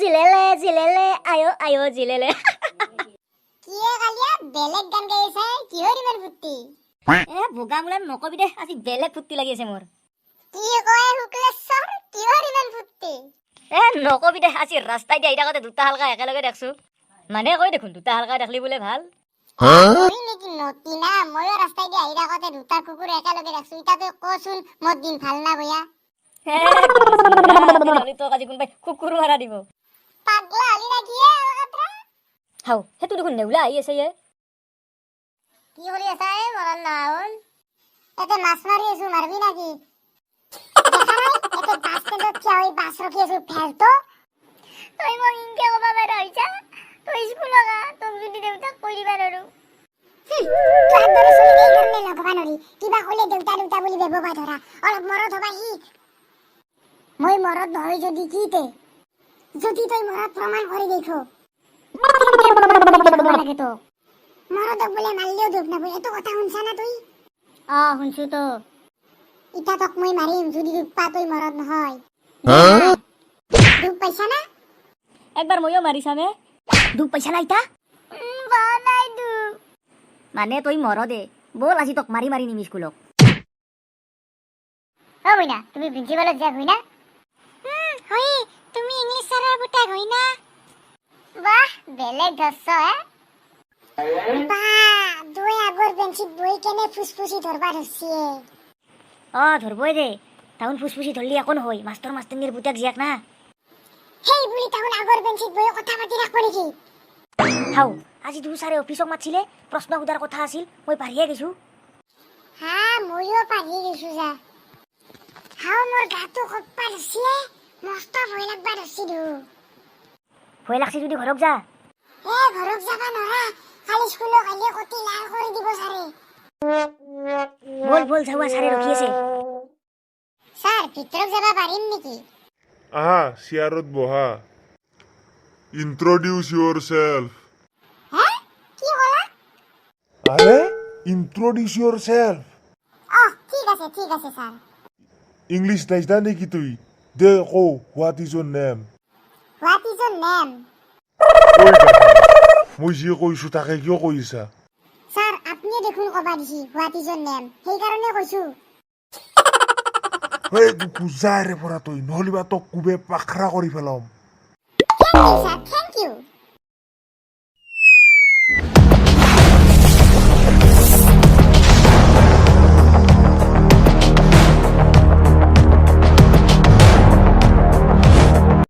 জিলেলে জিলেলে, আয়ো আয়ো জিলেলে। কিয়ে কালিয়া, বেলেগ গান গাই আছা? কিহৰ ইমান ফূৰ্তি? এ বোকা মোলা, নকবি দে, আজি বেলেগ ফূৰ্তি লাগি আছে মোৰ। কি কয় শুক্লেশ্বৰ, কিহৰ ইমান ফূৰ্তি? এ নকবি দে, আজি ৰাস্তাই দি আহি থাকোঁতে দুটা হালকা একেলগে দেখছো। মানে কয় দেখোন, দুটা হালকা দেখলি বোলে ভাল। হয় নেকি নতি না? ময়ো ৰাস্তাই দি আহি থাকোঁতে দুটা কুকুৰ একেলগে দেখছো। ইতা তই কচোন, মোৰ দিন ভাল না বয়া? এ, নহ'লে তোক আজি কোনোবাই কুকুৰ মাৰা দিব। পাগলা হলি না কি এ আলকাতৰা? হাও, সেইটো দেখোন নেউলা আহি আছে এ। কি কৰি আছা এ মৰণ নাহন? এতে মাছ মাৰি আছো, মাৰবি নাকি? দেখা নাই, এতে বাছ ষ্টেণ্ডত থিয় হৈ বাছ ৰখি আছো, ফেলতো। তই মোক ইনকে ক'বা পাৰা হৈছা? তই স্কুলত আহ, তোক যদি দেউতাক কৈ দিবা নোৱাৰো। তোৰ দৰে চলি এইকাৰণে লগবা নৰি। কিবা ক'লে দেউতা দেউতা বুলি বেববা ধৰা। অলপ মৰদ হবা শিক। মই মৰদ নহয় যদি কি তে? যদি তই মৰদ প্ৰমাণ কৰি দেখো লাগে তোক। মৰদক বোলে মাৰিলেও দুখ নাপায়, এইটো কথা শুনছা না তুই? অ, শুনছো তো। ইতা তোক মই মাৰিম যদি দুখ পা, তই মৰদ নহয়। দুখ পাইছা না? একবাৰ ময়ো মাৰি চামে। দুখ পাইছা না ইতা? নাই দুখ। মানে তই মৰদে। ব'ল, আজি তোক মাৰি মাৰি নিম স্কুলক। অ মইনা, তুমি প্ৰিন্সিপালত যাক হয় না? হয়। তুমি ইংলিছ ছাৰৰ পুতেক হয় না? বাহ, বেলেগ ধৰছ হে। বা, দুই আগৰ বেঞ্চিত বহি কেনে ফুচফুচি ধৰবা ধৰছিয়ে। অ, ধৰবই দে। তাহুন ফুচফুচি ধৰলি একো নহয়, মাষ্টৰ মাষ্টৰনীৰ পুতেক জীয়াক না। সেই বুলি তাহুন আগৰ বেঞ্চিত বহি কথা পাতি থাকব নেকি? হাও, আজি দুয়ো ছাৰে অফিচক মাতিছিলে, প্ৰশ্ন সোধাৰ কথা আছিল, মই পাহৰিয়ে গৈছো। হা, ময়ো পাহৰি গৈছো যা। হাও, মোৰ গাটো কপবা ধৰছিয়ে, মস্ত ভয় লাগবা ধৰছি দু। ভয় লাগছে যদি ঘৰক যা। এ ঘৰত যাবা নৰা, কালি স্কুলত আহিলে কতি লাল কৰি দিব ছাৰে। ব'ল ব'ল, যাৱা, ছাৰে ৰখি আছে। ছাৰ, ভিতৰত যাবা পাৰিম নেকি? আহা, চেয়াৰত বহা। Introduce yourself. হে, কি ক'লা? আৰে, introduce yourself. অহ, ঠিক আছে, ঠিক আছে ছাৰ। ইংলিছ নাইজনা নেকি তুই? দে কৌ, what is your name? What is your name? ঐ গাধা, মই যি কৈছো তাকে কিয় কৈছা? ছাৰ, আপুনিয়ে দেখোন ক'বা দিছি "What is your name?" সেইকাৰণে কৈছো। এই যাৰে পৰা তই, নহ'লেবা তোক কোবে পাখৰা কৰি পেলাম। Thank you sir, thank you.